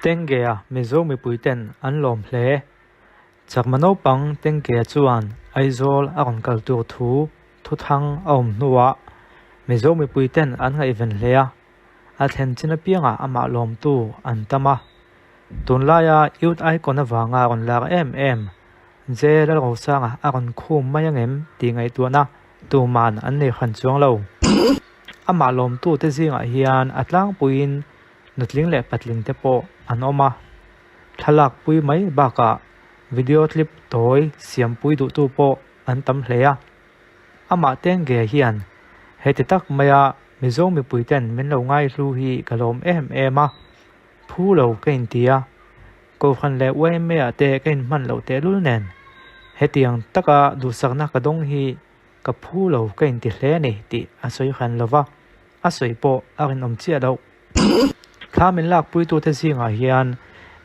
Tengge-a Mizo mipuiten an lawm hle. Chakma naupang Tengge-a chuan Aizawl a rawn kal tur thu thuthang a awm hnuah Mizo mipuiten an ngaihven hle a, a thlen chin apiangah amah lawmtu an tam a. Tunlaia Youth Icon avanga rawn lar em em Je Lalrosanga a rawn khum mai angem tih ngaihtuahna tuman an nei hran chuang lo. Amah lawmtute zingah hian a tlangpuiin nutling leh patling te pawh an awm a, thlalak pui mai bakah video clip tawi siampui duhtu pawh an tam hle a. Amah Tengge hian heti tak maia Mizo mipui ten min lo ngaihlu hi ka lawm em em a, phu lo ka inti a, Kohhran leh YMA ah te ka inhman loh tehlul nen hetiang taka duhsakna ka dawng hi ka phu lo ka inti hle a ni tih a sawi hran lo va, a sawi pawh a rinawm chiah loh. Thla min lakpuitute zingah hian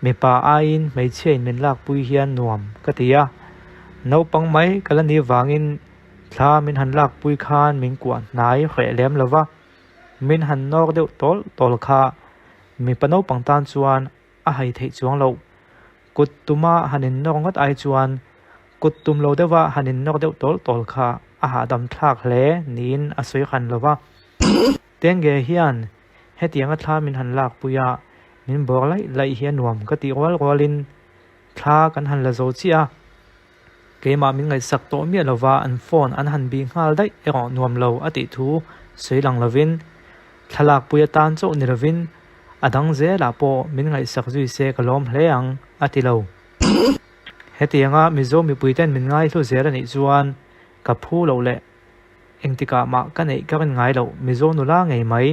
mipa aiin hmeichhiain min lakpui hian nuam ka ti a, naupang mai ka la nih vangin thla min han lakpui khan min kuah hnai hreh lem lo va, min han nawr deuh tawl tawl kha mipa naupang tan chuan a hai theih chuang loh. Kut tuma han innawr ngawt ai chuan kut tum lo deuha han innawr deuh tawl tawl kha a hahdam thlak hle niin a sawi hran lo va. Tenge hian hetianga thla min han lakpui a, min bawr laih laih hi a nuam ka tih rual rualin thla kan han la zo chiah a. Keimah min ngaihsak tawh miah lova an phone an han bih nghal daih erawh nuam lo a tih thu sawi lang lovin thlalak pui atan chauh ni lovin a dang zelah pawh min ngaihsak zui se ka lawm hle ang a ti lo. Hetianga Mizo mipuiten min ngaihlu zel a nih chuan ka phu loh leh engtikah mah ka neih ka rin ngai loh Mizo nula ngei mai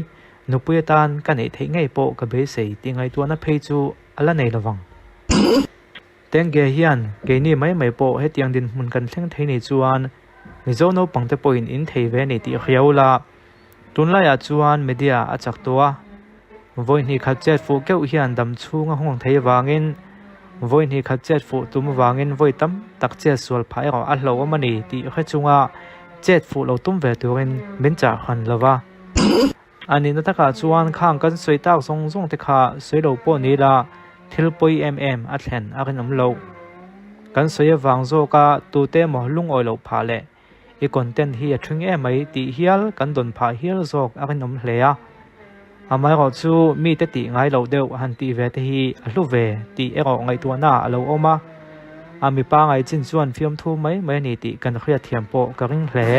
nupui atan ka neih theih ngei pawh ka beisei tih ngaihtuahna phei chu a la nei lovang. Tengge hian keini mai mai pawh hetiang dinhmun kan thleng thei ni chuan Mizo naupang te pawhin in thei ve ni tih hriau la. Tunlaiah chuan media a chak tawh a, vawi hnih khat chet fuh keuh hian dam chhung a hawng thei avangin vawi hnih khat chet fuh tum avangin vawi tam tak chet sual phah erawh a hlauhawm a ni tih hre chunga chet fuh lo tum ve turin min chah hran lo va. A nihna takah chuan khang kan sawi tak zawng zawng te kha sawi lo pawh ni ila thil pawi em em a thlen a rinawm loh. Kan sawi avang zawka tute emaw lungawi loh phah leh i content hi a ṭhing em mai tih hial kan dawn phah hial zawk a rinawm hle a. Amaherawh chu mite tih ngai loh deuh han tih ve te hi a hlu ve tih erawh ngaihtuahna a lo awm a, a mipa ngaihchin chuan fiamthu mai mai a ni tih kan hriatthiam pawh ka ring hle.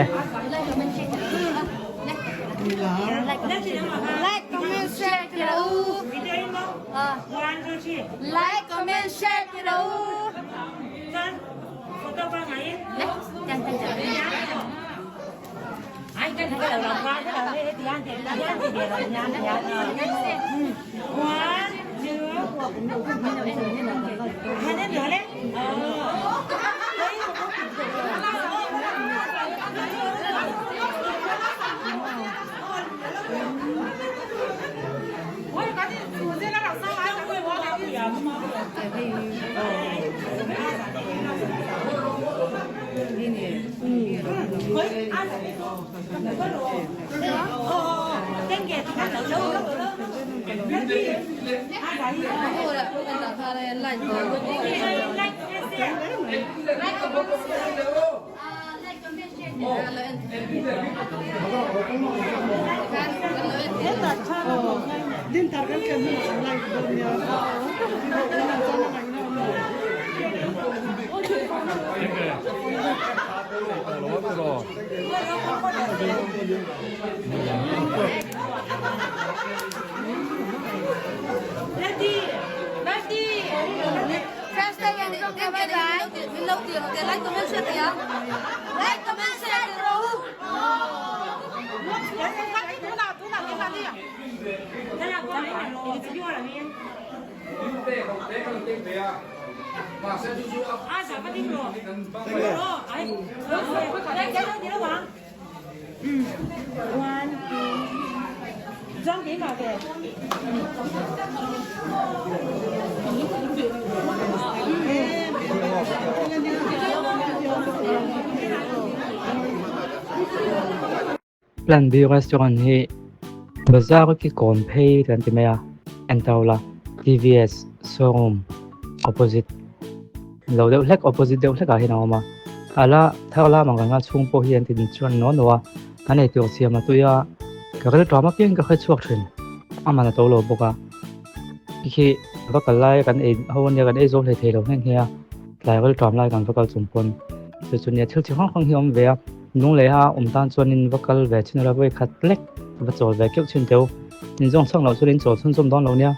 Plan B restaurant hi bazar ki kawn phei kan ti mai a, en ta ula. TVS showroom opposite lo deuh hlek opposite deuh hlek ah hian a awm a ala thar lam ang reng a chhung pawh hi an ti chuan naw naw a an eitur siam a tui a ka ril ṭam apiang ka hre chhuak thin a man a to lo bawk a khi va kal lai kan ei ho ania kan ei zo hlei thei lo nghe nghe a tlai ril ṭam lai kan va kal chung pawn chu chu nia thil chi hrang hrang hi a awm ve a nung leh a awm tan chuanin va kal ve chin ula vawi khat lek va chawl ve keuh chin teu in zawng chhang loh chuan in chawl chhunzawm dawn lo nia.